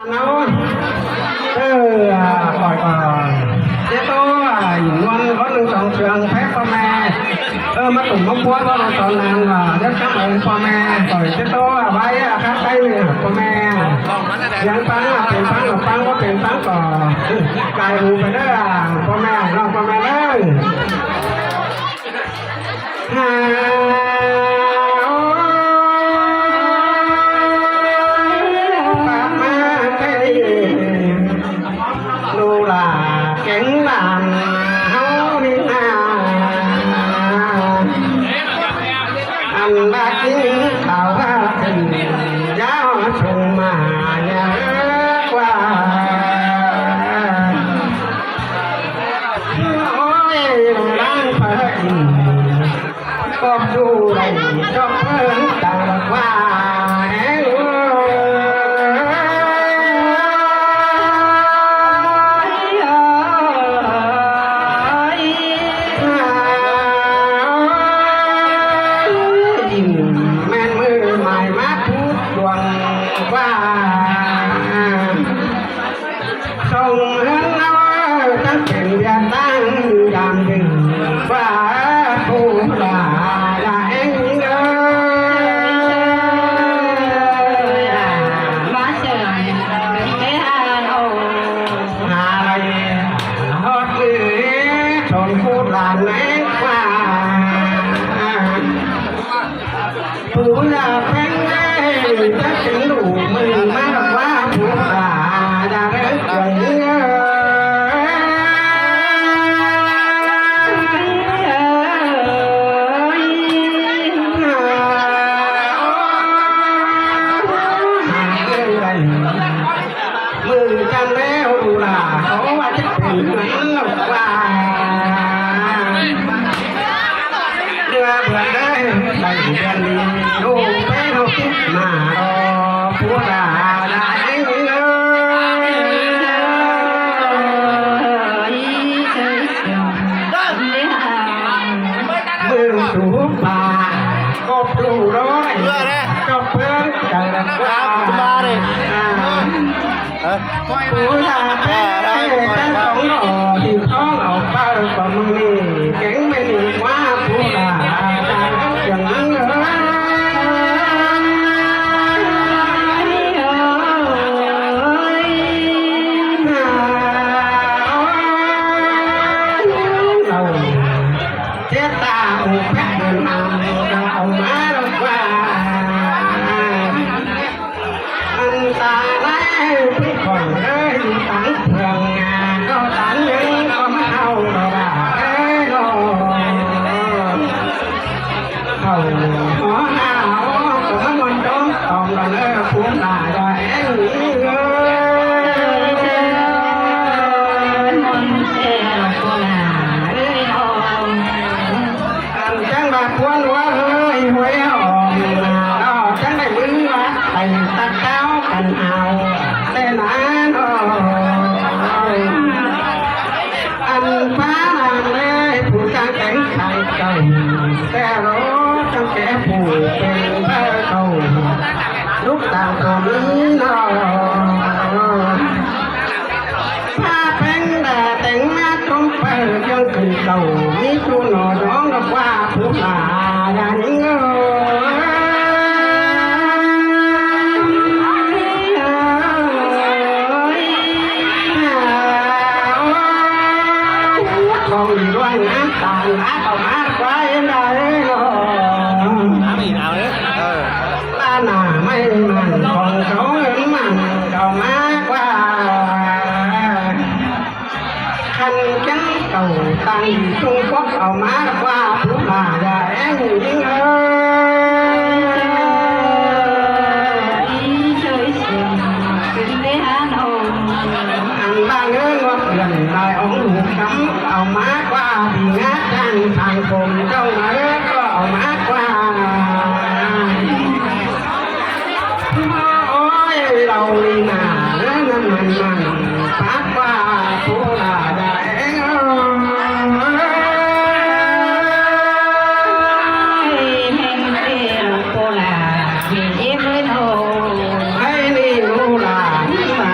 ເນາະ ເອີ ຂ້ອຍກໍເຈັດໂຕ ນວນຄົນໜຶ່ງສອງເທື່ອງແພ້ພໍ່ແມ່ ເອີ ມາຕຸ່ມມາປົວເນາະ ຕອນນັ້ນວ່າ ເຮັດຄຳເອີ້ນພໍ່ແມ່ ຂ້ອຍເຈັດໂຕ ໄວ້ອາຄາໄຕເໜືອພໍ່ແມ່ ຍັງຟັງວ່າເປັນຟັງກໍຟັງ ບໍ່ເປັນຟັງກໍກາຍຫູໄປເດີ ພໍ່ແມ່ ນ້ອງພໍ່ແມ່ເອີຍ. ຫາ ໂອ້ ປາກມາໄກ ລູກຫຼ້າແກງຫຼານເຮົານີ້ນາ ອັນວ່າກິນເຂົ້າວ່າຂຶ້ນ ຢ່າສົ່ງມາຢ່າເລີກວ່າ ໂອ້ຍ ລ້າງເພີອີກ ກໍດູໄດ້ດອກເພິ່ນຕ່າງວ່າແຮງເອີຍ ແມ່ນມື້ໝາຍມາຜູດດວງວ່າ ສົ່ງເຮືອນເຮົາຕັ້ງເປັນວຽກຕັ້ງຍາມດຶງວ່າຜູ້ຫຼ້າຫຼາຍເອີຍ ມາເຊີນເວຫາໂອ ຫາໄລຮອດເອີຍ ຊົນຜູ້ຫຼ້າແມ່ນວ່າ ຜູ້ລາແພງເອີຍ ຈັກເປັນລູກມຶງມາວ່າຜູ້ລາດາເອີຍ ມື້ຈັນແລ້ວລາ ເຂົາວ່າຈະເປັນໝັນວ່າ ເດືອເດືອນເອີຍ ໄດ້ເດືອນດີ ລູກໄປເຮົາຕິດມາ ເອີ ຜູ້ລາຫຼາຍເອີຍ ມື້ສູ່ປ່າ ກໍດູຮ້ອຍ ກໍເພິ່ນກັນລະວ່າ ເອີ ຜູ້ລາແປ້ງແປ້ງແປ້ງຂອງໜໍ່ ທີ່ທ້ອງເອົາເປົ້າກວ່າມື້ນີ້ ເກັ່ງແມ່ນວ່າຜູ້ລາຈັງເອີຍ ເຈດຕາອົງພະເດີນນຳ ເອົາມາລະວ່າ ອັນຕາລາຍຜູ້ຄົນເອີຍ ຢູ່ຕ່າງເມືອງ ກໍຕ່າງເມືອງກໍມາເອົາດອກເອີຍ ເຂົາຫົວໜາວກໍມາມ່ວນດົງຕອມກັນເອີຍ ຜູ້ຫຼ້າດອກເອີຍ ອັນຈັ່ງວ່າຄວນວ່າເອີຍ ຫ້ວຍອອກ ເນາະ ຈັ່ງໄດ້ມືວ່າໄປຕັດເຕົ້າກັນເອົາ ແຕ່ນານອກ ອັນຟ້ານາງແລ ຜູ້ຈ້າງແຕ່ງຊາຍເກົ່າ ແຕ່ໂລກຕັ້ງແຕ່ຜູ້ເປັນເບີເກົ່າ ລູກຕ່າງຕົວມີນອກ ພາແພງດາແຕ່ງມາຕົງເປີຍອງຂຶ້ນເກົ່າ ມີຜູ້ໜໍ້ດອງດອກວ່າຜູ້ຫຼ້າດານເອີຍ ຂອງຫຼວງນ້ຳຕານອາດອອກມາໄວ້ໄດ້ເນາະ ເອົາອີກເອົາເດີ ເອີ ລານາໄມ້ມັນຂອງເຂົາເງິນມັນເຂົ້າມາກວ່າ ຄັນແກ້ນເກົ່າຕັ້ງຈຸງພວກເອົາມາກວ່າຜູ້ຂ້າຢ່າແອ້ງຍິງເອີຍ ອັນບ້າເງິນວ່າເພື່ອນຫຼາຍອອງລູກກຳເອົາມາກວ່າ ດີງາດທາງທາງຜົມເຈົ້າເອີຍ ກໍເອົາມາກວ່າ ໂອ້ຍ ເຫຼົ່ານີ້ນາ ເອີ ນັ້ນມັນມັນ ປາກວ່າຜູ້ລາດາເອງ ເອີ ເຫັນເປັນຜູ້ລາ ເຫັນເອງເລີຍໂນ ໃຜນີ້ຮູ້ລາ ມາ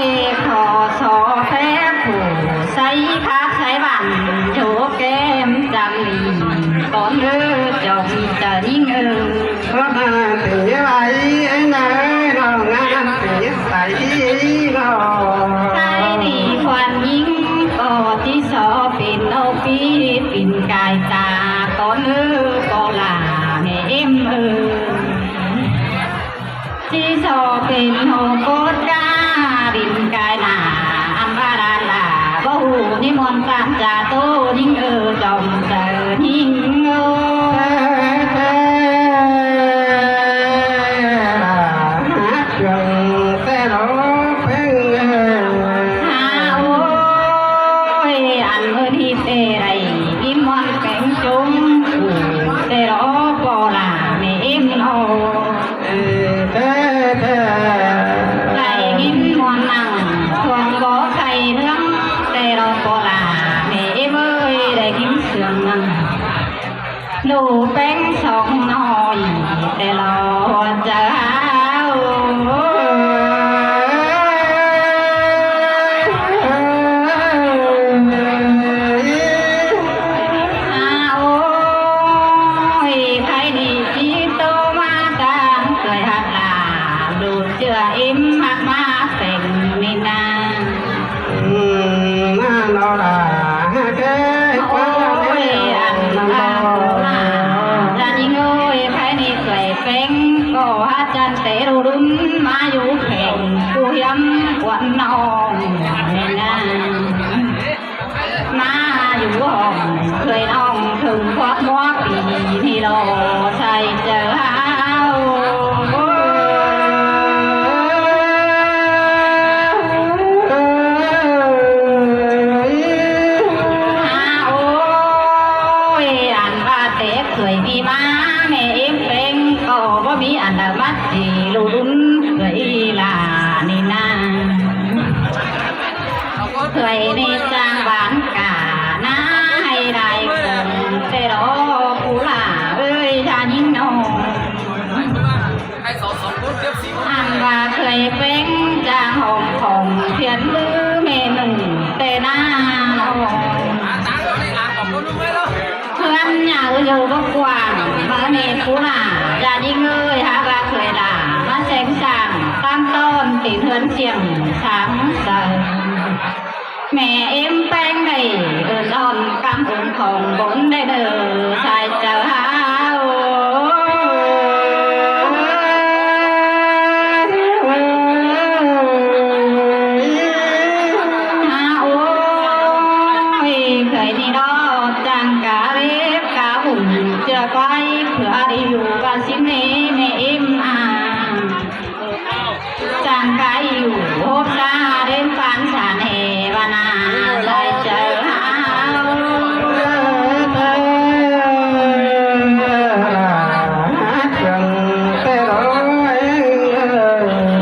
ຍ ຂໍສໍແພຜູ້ໃສຄັກໃສຫວັນ ໂຈແກ້ມຈັນລີ ກ່ອນເອີ ເຈົ້າມີຈະຍິງເອີ ກໍມາເປັນໄວນາຍ ນ້ອງງາມເປັນໄວນາຍ ໃຜດີຄວັນຍິງ ກໍທີ່ສໍເປັນໂອປີ ປິ່ນກາຍຕາ ກ່ອນເອີ ກໍລາແມ່ເອັມເອີ ທີ່ສໍເປັນໂຮໂກດກາ ດິນກາຍໜ້າ ອັນວ່າຫຼານຫຼ້າ ບໍ່ຮູ້ນິມົນຕາມຈາໂຕ ຍິງເອີ ຈອມໃຈຍິງເອີ. ຫາໂອ້ຍ ອັນມື້ນີ້ເຕໄດ້ຍິນມ່ວນແປງຈົງ ເຕລໍພໍ່ຫຼ້າແມ່ເອັມເນາະ. ໄດ້ຍິນມ່ວນນັ່ງ ຊ່ວງບໍ່ໄຄເລື່ອງ ແຕ່ລອປອລາ ແມ່ເອີຍ ໄດ້ກິນເຊື່ອງນັ່ງ ດູແປ້ງສອງນ້ອຍ ແຕ່ລອເຈົ້າ. ອາ ໂອ້ຍ ໃຄນີ້ຈີໂຕມາຕາງເຄີຍຮັກລາ ດູເຈື່ອເອັມຮັກມາແຕ່ງນີ້ນາ. ອືມ ນານອລາ ເຄີຍ ໂອ້ຍ ອັນລາ ລາຍິງເອີຍ ໃຄນີ້ເຄີຍແປງ ກໍຫາຈັນແຕ່ລຸລຸນ ມາຢູ່ແຂວງ ຜູ້ຮຽມກວນນ້ອງນີ້ນາ. ມາຢູ່ຫ້ອງເຄີຍນ້ອງເຖິງຄວບຫົວປີ ນີ້ລໍໃສ່ເຈົ້າ. ອາ ໂອ້ຍ ອັນວ່າແຕ່ເຄີຍມີມາ ແມ່ເອັມແປງ ກໍບໍ່ມີອັນລະມັດຊິລຸລຸນເຄີຍອີຫຼານີ້ນາ. ເຄີຍນີ້ຈ້າງຫວານການາ ໃຫ້ໄດ້ຄົນ ແຕ່ລໍຜູ້ຫຼ້າເອີຍ ທ່ານຍິງນ້ອງ. ອັນວ່າເຄີຍເປັນຈ້າງຫ້ອງຂອງ ພຽນມືແມ່ໜຶ່ງແຕ່ນານອນ. ເຮືອນໃຫຍ່ຢູ່ບໍ່ກວ້າງ ບາດນີ້ຜູ້ຫຼ້າຢ່າຍິງເອີຍ ຫາກວ່າເຄີຍຫຼ້າມາແຊງສ້າງ ຕາມຕ້ອນຕີນເຮືອນສຽງສາງເສີງ. ແມ່ເອັມແປງໄດ້ເອີ້ນອ້ອນກຳອົງຂອງບົນໄດ້ເດີ ຊາຍເຈົ້າ. ຫາໂອ້ຍ ເຄີຍນີ້ດອກ ຈ້າງກະເລັບກະຫຸ່ນ ເຈື່ອໄກ່ ເພື່ອໄດ້ຢູ່ວ່າສິນເນ ແມ່ເອັມອາ ຈັ່ງໄກຢູ່ໂຮບຊາເດີນປານສາເນວະນາ ໄດ້ເຈີເຮົາ.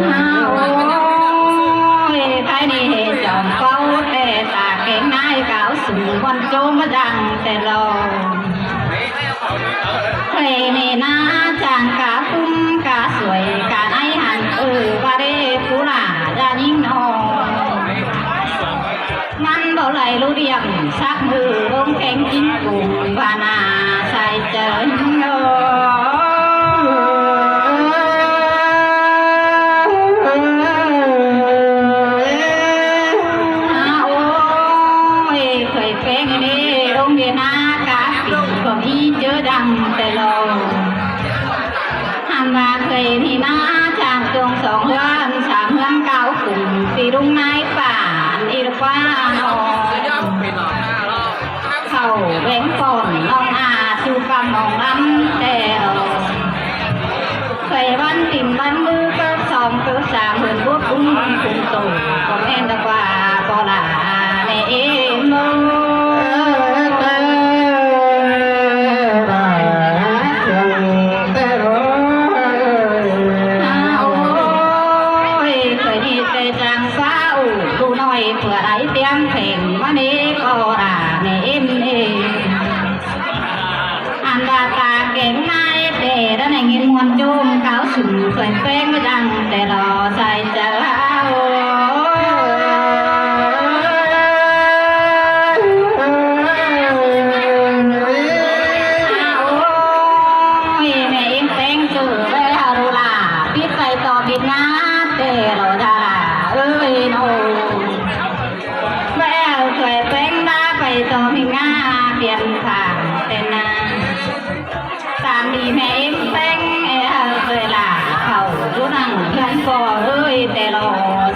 ໂອ້ຍ ໃຜນີ້ເຮັດຈອມເປົ່າແຕ່ຕາແກງນາຍ ກາວສູງວັນໂຈມະດັງແຕ່ລອງ. ເພເນນາຈາງກາຄຸ້ມກາສວຍກາໄນຫັນ ເອີ ບາເດປູລາດາຍິງນ້ອງ ມັນບໍ່ໄຫຼຮູ້ດຽງ ສັກມືລົງແຂງຈິງກຸງ ບານາໃສ່ເຈີນໂຍ. ໂອ້ຍ ເຄີຍ ເພເນ ລົງເດນາກາປີ ກໍມີເຈີດັງແຕ່ລອງ ຫັນວ່າເຄີຍນີ້ນາ ຈາກຈົງສອງເຮືອນ ສາມເຮືອນເກົ້າກຸມ ຕີລຸງນາຍປ່າ ອີກວ່ານ້ອງ ເຂົ້າແບງກ່ອນນ້ອງອາ ສູ່ກຳມອງລຳແຕ່ລອງ. ເຄີຍວັນຕິນວັນມືເກີບສອງເກີບສາມ ເພິ່ນບວກບຸນບຸນຄຸນໂຕ ກໍແມ່ນດອກວ່າພໍ່ຫຼ້າແມ່ເອໂມ. ໂອ້ຍ ເຄີຍມີແຕ່ຈັ່ງຟ້າອູ້ ຜູ້ນ້ອຍເພື່ອໄດ້ຕຽມເພງ ມາເນກໍລາແມ່ເອມເອ. ອັນວ່າຕາແກງນາຍແຕ່ ໄດ້ຍິນມ່ວນໂຈມກ່າວສຶມ ເຄີຍແປງມາດັ່ງແຕ່ລໍໃສ່ເຈົ້າ. ໂອ້ຍ ແມ່ເອງແປງເກີດແລ້ວລູກຫຼ້າ ປິດໄປຕໍ່ບິດງາແຕ່ລໍດາເອີຍໂນ. ແວວເຄີຍແປງດາໄປຕໍ່ມີງາ ປ່ຽນຂ້າງແຕ່ນາ ຕາມດີແມ່ເອັມແປງ ແອເຄີຍຫຼ້າເຂົ້າຢູ່ນັ່ງເຮືອນພໍ່ເອີຍ ແຕ່ລໍ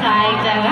ຊາຍເຈີເ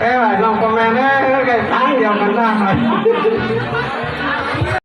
ເອີຍ ນ້ອງປອມແມນເອີຍ ໃກ້ທາງດຽວກັນນະ.